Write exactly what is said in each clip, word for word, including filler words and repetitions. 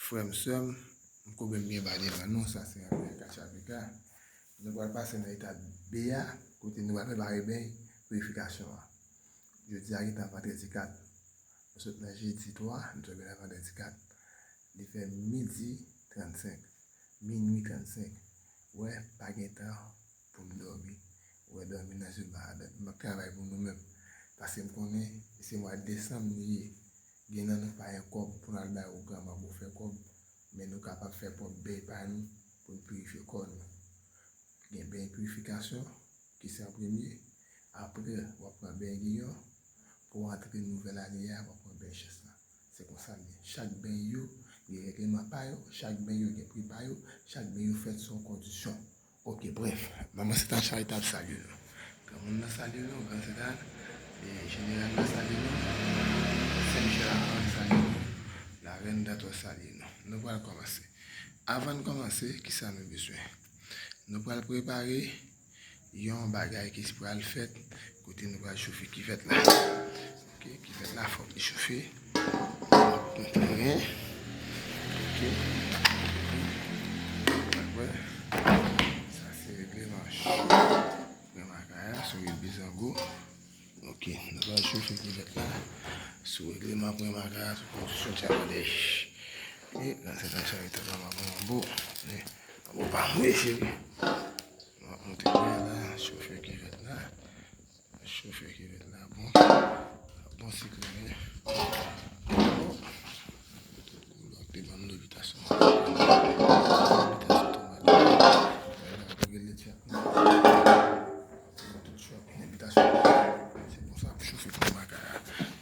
Frè m, sè m, m konnen m byen ba devan nou, sa se anpil katchavika. Nou pral pase nan etap B a, kote nou pral prepare beny pirifikasyon an. Jodi a gentan vandredi kat. Nou sot nan jedi twa, nou tonbe nan vandredi kat. Li fè midi trannsenk, minui trannsenk. Wè, pa gen tan pou m dòmi. Wè, dòmi nan zye ba a. M ap travay pou nou menm. Paske m konnen se mwa desanm li ye. Gen nan nou pa gen kòb pou n al bay ou granma pou fè kòb, men nou kapab fè pwòp beny pa nou pou n pirifye kò nou. Gen beny pirifikasyon ki se an premye, apre w ap pran beny giyon, pou w antre nouvèl ane a, w ap pran beny chans la. Se konsa l ye. Chak beny yo gen règleman pa yo, chak beny yo gen pri pa yo, chak beny yo fèt sou yon kondisyon. Ok, brèf, manman Sentàn Charita ap salye nou. Granmoun nan salye nou, gran Sentàn, e jeneral la salye nou, Sen Michèl Akan salye nou, larèn Dantò salye nou. Nou pral kòmanse. Avan n kòmanse, kisa nou bezwen? Nou pral prepare yon bagay ki pral fèt, kote nou pral chofe kivèt la. Ok, kivèt la fòk li chofe. Pran kleren. Ok. Apre, sa se règleman cho. Pran makaya, sou yon bizango. Ok, nou pral chofe kivèt la. Sou règleman pran makaya, sou kondisyon tchabadèch. E, nan sèten chay, tèt la, m ap pran manbo. E, manbo pa mwen, cheri. M ap monte byen la, chofe kivèt la. Chofe kivèt la bon. Bon siklonnen. Bon. Koulòk te ban nou bitasyon. Bitasyon tonbade. Lè la pou gen leti ak nou. Tout chòk, bitasyon. Se konsa pou chofe pou makaya.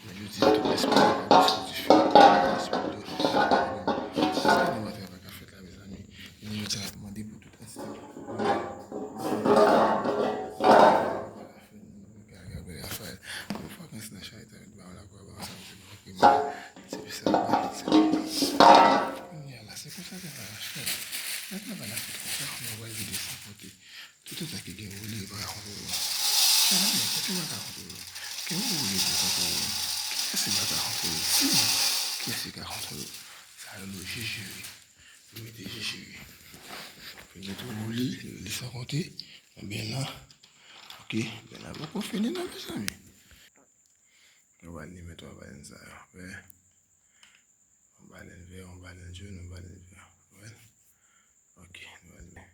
Men jodi a tout lespri a dispotif. Lespri de. Sa nou va travay ka fèt la, mezanmi. Jodi a n ap mande pou tout Yon vakans nan chay ta met ba w lakwa ba w sa mete nan oke mwen. Se pou sa mwen se. Kounye a la, se konsa ke sa va fèt. Mwen travay la fèt konsa, mwen wè vide san konte. Tout otan ke gen woli, yo pa ka kontwole w. Fè nan men, kote w pa ka kontwole w. Gen woli, yo kontwole w. Kiyès ki pa ka kontwole w? Kiyès ki ka kontwole w? Sa yo nou jijire. Nou mete jijire. Fini tou woli, li san konte. Ebyen la, ok, bèl la poko fini non, mezanmi. Nou pral limen twa balèn sa yo, wè. Yon balèn vè, yon balèn jòn, yon balèn vè, wè. Ok, nou pral limen.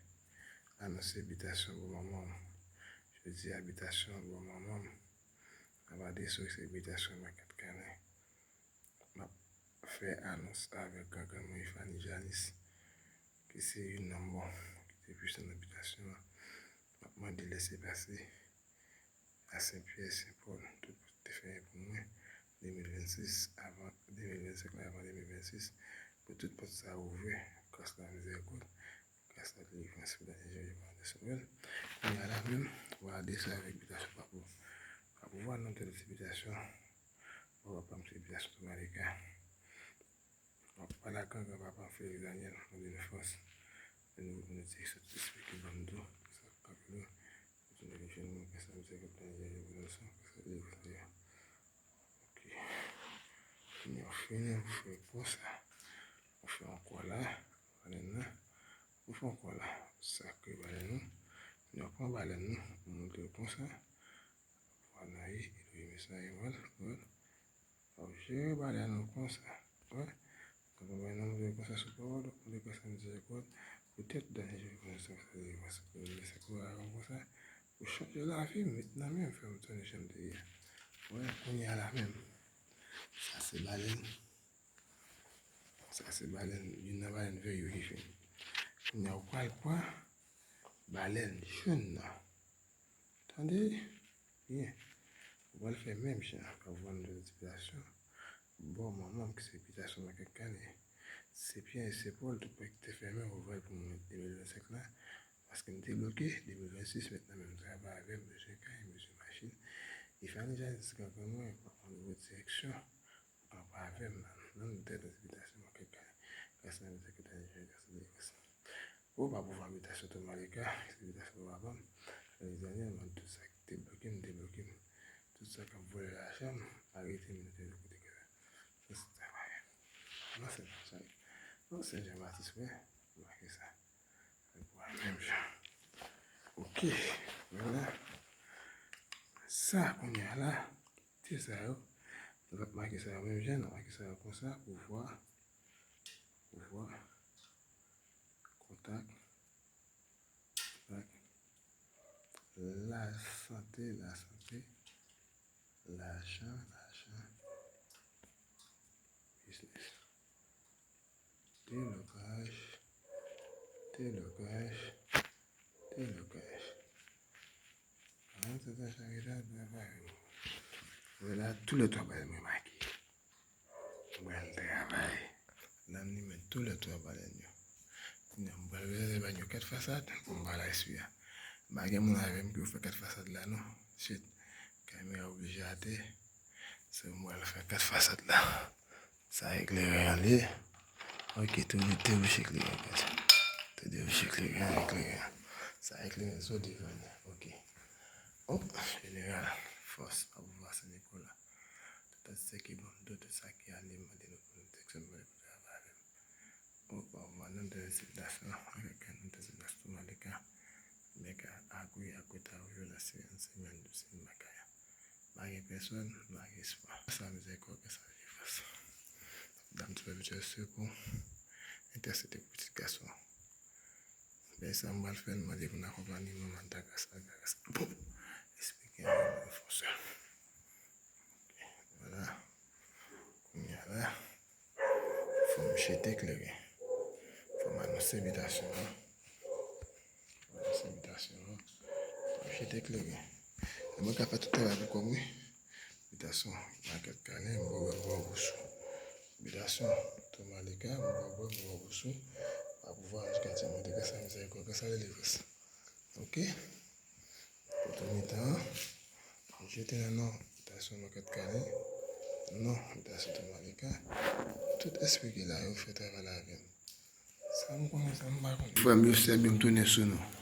Anonse bitasyon pou manman m. Jodi a bitasyon pou manman m. Abade sou se bitasyon makèt kanè. M ap fè anons avèk grangan mwen Ifani Janis, ki se youn nan mò ki te pwisan nan bitasyon an. M ap mande lèsepase a Sen Pyè, Sen Pòl, tout pòt te fèmen pou mwen, de mil vennsis, avan, de mil vennsenk la, avan de mil vennsis, pou tout pòt sa yo ouvè, gras la, mizèrikòd, gras la, delivrans, pou Danyèl Jezi Fènandez Samuel. Kounye a la menm, w a adrese avèk bitasyon pa pou, pa pou vwa nan tèt bitasyon. Papa m se Blas Tou Malika. Papa Lakan, granpapa Félix Daniel, mande nou fòs. Nou, nou di sot espri ki ban m tou, sa k ap nou. Tounen li fè nou, kè sa mizè kòp tan jè jè pou nou san, kè sa li pou sa yo. Ok. Fini, ou fini, ou fè konsa. Ou fè ankò la, balèn nan. Ou fè ankò la, sakre balèn nou. Nou pran balèn nou, ou monte l konsa. Vwala, e, e, e, sa e, vwala, vwala. W ap jere bagay nou konsa, wè. Tankou mwen nan move konsa sou pawòl, ou de konsa mizèrikòd, poutèt danje jere konsa, sa se konsa, sa se konsa, pou chanje lavi m, met nan men m, fè m tounen jan m te ye. Wè, kounye a la menm. Sa se balèn. Sa se balèn, youn nan balèn vè yo ki fini. Kounye a ou pral pran balèn jòn nan. Tande byen. Ou pral fè menm jan. Pral vann de bitasyon. Bò manman m ki se bitasyon nan kèk ane. Se Pyè e se Pòl, tout pòt ki te fèmen, ouvè l pou mwen de mil vennsenk la. Paske m te bloke, de mil vennsis, mentnan menm travay avè m, bezwen kay, bezwen machin. E fè ane jan se granpè mwen, pran yon nouvo direksyon. Papa avè m nan, nan tèt enspitasyon mwen kèk ane. Gras nan mizè kèk ane, gras nan gras. Ou pa pouvwa bitasyon tou malika, se bitasyon papa m. Lè zanmi mwen, tout sa ki te bloke m, debloke m. Tout sa k ap vòlè lajan m, arete m, mete l kote kè la. Sa se travay. Nan se sa. Sen Jan Batis, wi. Make sa. Menm jan. Ok. Vwala. Sa, kounye a la, se sa yo. Nou p ap make sa yo menm jan, nou make sa yo konsa, pouvwa, pouvwa, kontak, kontak, lasante, lasante, lajan, lajan, biznis. Delokaj, delokaj, delokaj. An, se sa, sa ki ta travay. Vwala, tou lè twa balèn mwen make. Mwen al travay. Nan li men tou lè twa balèn yo. Kounye a, mwen pral bezwen bay yo kat fasad pou mwen bay espri a. Pa gen moun avè m ki fè kat fasad la, non. Shit. Kamera oblije atè. Se mwen pral fè kat fasad la. Sa eklerè an li. Ok, tou de, tou de bouch eklerè, guys. Tou de bouch eklerè, eklerè. Sa eklerè sou devan li. Ok. Oh, jeneral, fòs, pa pouvwa Sen Nikola. Tout sa ki ban m do, tout sa ki ale, mande nou pou nou te eksprimè pou travay avè m. Oh, pa pouvwa, nan de sivdasyon, avèk nou de sivdasyon, Malika, Mèka, Agwi, Agwi, Tawo, Jonas, Simeon, Simeon, Dousin, Makaya. Pa gen pèsòn, pa gen espwa. Sa mizè kò, sa delivrans. Dam Sipèvizè Sekou, entèsede pou pitit gason. Men sa m pral fè, m mande pou n akonpanye manman Dagas, Dagas. Bon, esplike anyen mwen fon sèl. Ok, vwala. Kounye a la, fò m chete kleren. Fò m anonse bitasyon an. Anonse bitasyon an. Fò m chete kleren. E mwen ka fè tout travay pou kò m, wi. Bitasyon, makèt kalen, m bò bwè, m bò bous ou. Bitasyon, tou Malika, m bò bwè, m bò bous ou. Pa pouvwa, anjikatye, mwen te grasa mizèrikòd, grasa delivrans. Ok? Poto mitan an, jete nan non, bitasyon makèt kalen, non, bitasyon tou Malika. Tout espri ki la, yo fè travay la avè m. Sa m konnen, sa m pa konnen. Frè m yo, sè m yo, m tounen sou nou.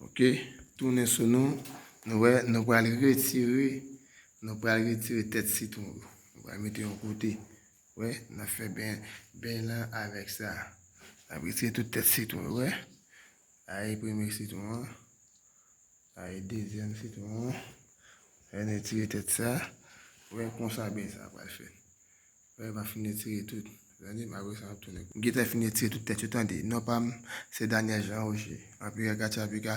Ok? Tounen sou nou. Nou wè, nou pral retire, nou pral retire tèt sitwon yo. Nou pral mete yon kote. Wè, n ap fè ben, ben lan avèk sa. N ap retire tout tèt sitwon yo, wè. Ay, premye sitwon an. Ay, dezyèm sitwon an. Fè n retire tèt sa. Wè, konsa ben sa pral fèt. Wè, m ap fin retire tout. Tande, m apre sa, m ap tounen. M gentan fin retire tout tèt yo, tande. Non pa m, se Daniel Jean Roger. Anpire Katya Pika.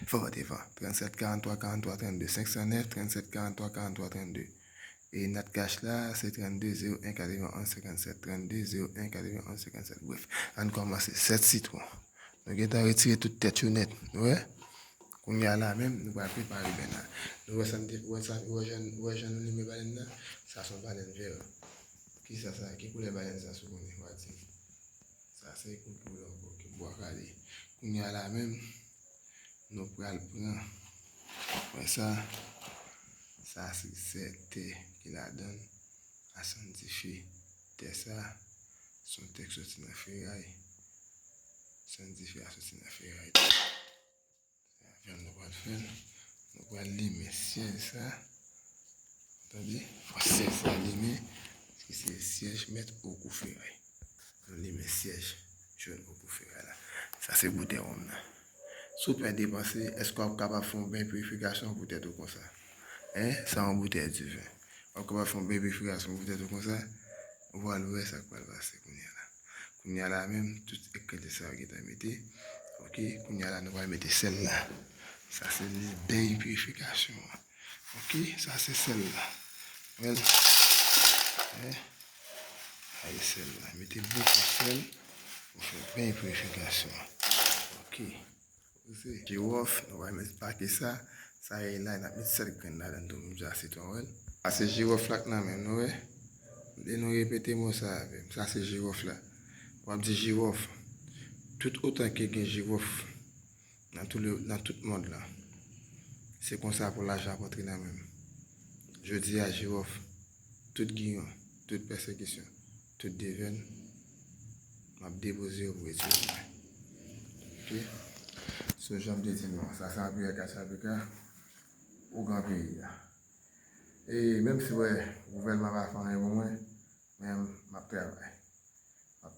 Fò devan. Trannsèt karanntwa karanntwa trannde. Senk san nèf, trannsèt karanntwa karanntwa trannde. E Nat Cash la, se trannde zewo en katrevenn onz senkannsèt. Trannde zewo en katrevenn onz senkannsèt. Brèf, ann kòmanse. Sèt sitwon. Nou gentan retire tout tèt yo nèt. Nou wè? Kounye a la menm, nou pral prepare ben la. Nou wè sa n te, wè sa, wè jan, wè jan nou limen balèn nan? Sa se yon balèn vè. Kisa sa? Ki koulè balèn sa, si w konnen, w a di m? Sa se kout koulè ankò ki bwa kale. Kounye a la menm, nou pral pran. Wè sa? Sa se sèt tè ki ladan l. Asann dife. Tè sa, se yon tè k soti nan feray. Asann dife a soti nan feray. Se avè l nou pral fè l. Nou pral limen syèj sa. Tande? Fò syèj sa limen. Paske se syèj mèt Okou Feray. Nou limen syèj jòn Okou Feray la. Sa se boutèy wonm nan. Si w pè depanse, èske w ap kapab fè yon ben pirifikasyon pou tèt ou konsa? Hein? Sa yon boutèy diven. W ap kapab fè yon ben pirifikasyon pou tèt ou konsa? Ou pral wè sa k pral pase kounye a la. Kounye a la menm, tout engrèdyan sa yo gentan mete. Ok, kounye a la, nou pral mete sèl la. Sa se li, ben pirifikasyon an. Ok, sa se sèl la. Wè l. Wè. Ay sèl la. Mete bokou sèl pou fè ben pirifikasyon an. Ok. Ou se jiwòf, nou pral met pake sa. Sa ye la, n ap met sèt grenn ladan tou, menm jan sitwon, wè l. Sa se jiwòf la k nan men m, nou wè. E nou repete mo sa avè m. Sa se jiwòf la. W ap di jiwòf. Tout otan ke gen jiwòf nan tout le, nan tout mond lan, se konsa pou lajan ap antre nan men m. Jodi a, jiwòf, tout giyon, tout pèsekisyon, tout devèn, m ap depoze yo pou retire mwen. Ok? So, jan m te di nou an, sa se Anpire Katya Pika, ougan peyi a. E menm si w wè gouvènman pa fè anyen pou mwen, men m ap travay. M ap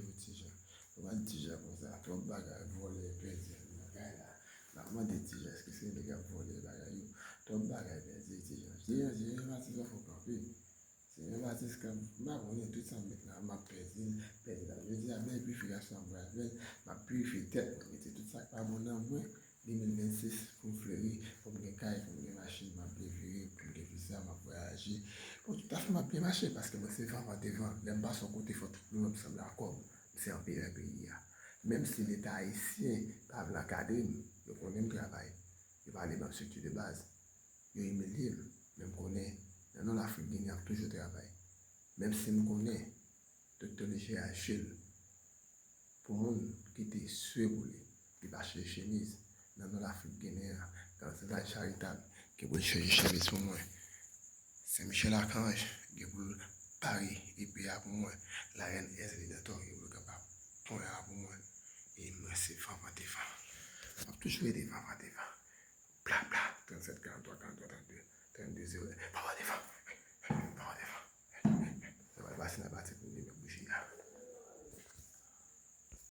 Deje pou Ti Jan. Yo pa di Ti Jan konsa, twòp bagay, vòlè, pèdi nan kay la. N ap mande Ti Jan, èske se li k ap vòlè bagay yo? Twòp bagay pèdi, Ti Jan. Ti Jan, Ti Jan, pa ti zòt fò kanpe. Senyè Batis, kan m pa konnen tout sa m met la, m ap pèdi l, pèdi la. Jodi a, bèl pirifikasyon ap pral fèt, m ap pirifye tèt mwen, mete tout sa k pa bon nan mwen. De mil vennsis, pou m fleri, pou m gen kay, pou m gen machin, m ap byen vire, pou m gen visa, m ap vwayaje. Pou tout afè m ap byen mache, paske mwen se van, van devan. Lè m pase yon kote, fò tout moun wè m sanble a kòb. M se anperè peyi a. Menm si Leta ayisyen pa vle ankadre m, yo konnen m travay. Yo pa vle ban m estrikti de baz. Yo imilye m, men m konnen, nan non Lafrik Ginen, y ap toujou travay. Menm si m konnen, Doktè Léger achte l pou moun ki te swe pou li, li pa chèche chemiz. Nan non Lafrik Ginen an, Gran Sentay Charitab, gen pou l chèche chemiz pou mwen. Sen Michel Akanj, gen pou l pare epe a pou mwen. Larèn Èzli Dantò, gen pou l kapab pran a pou mwen. E mwen se Fanfan Devan. M ap toujou rete Fanfan Devan. Bla, bla, trannsèt, karanntwa, karanntwa, trannde, trannde, zewo. Fanfan Devan.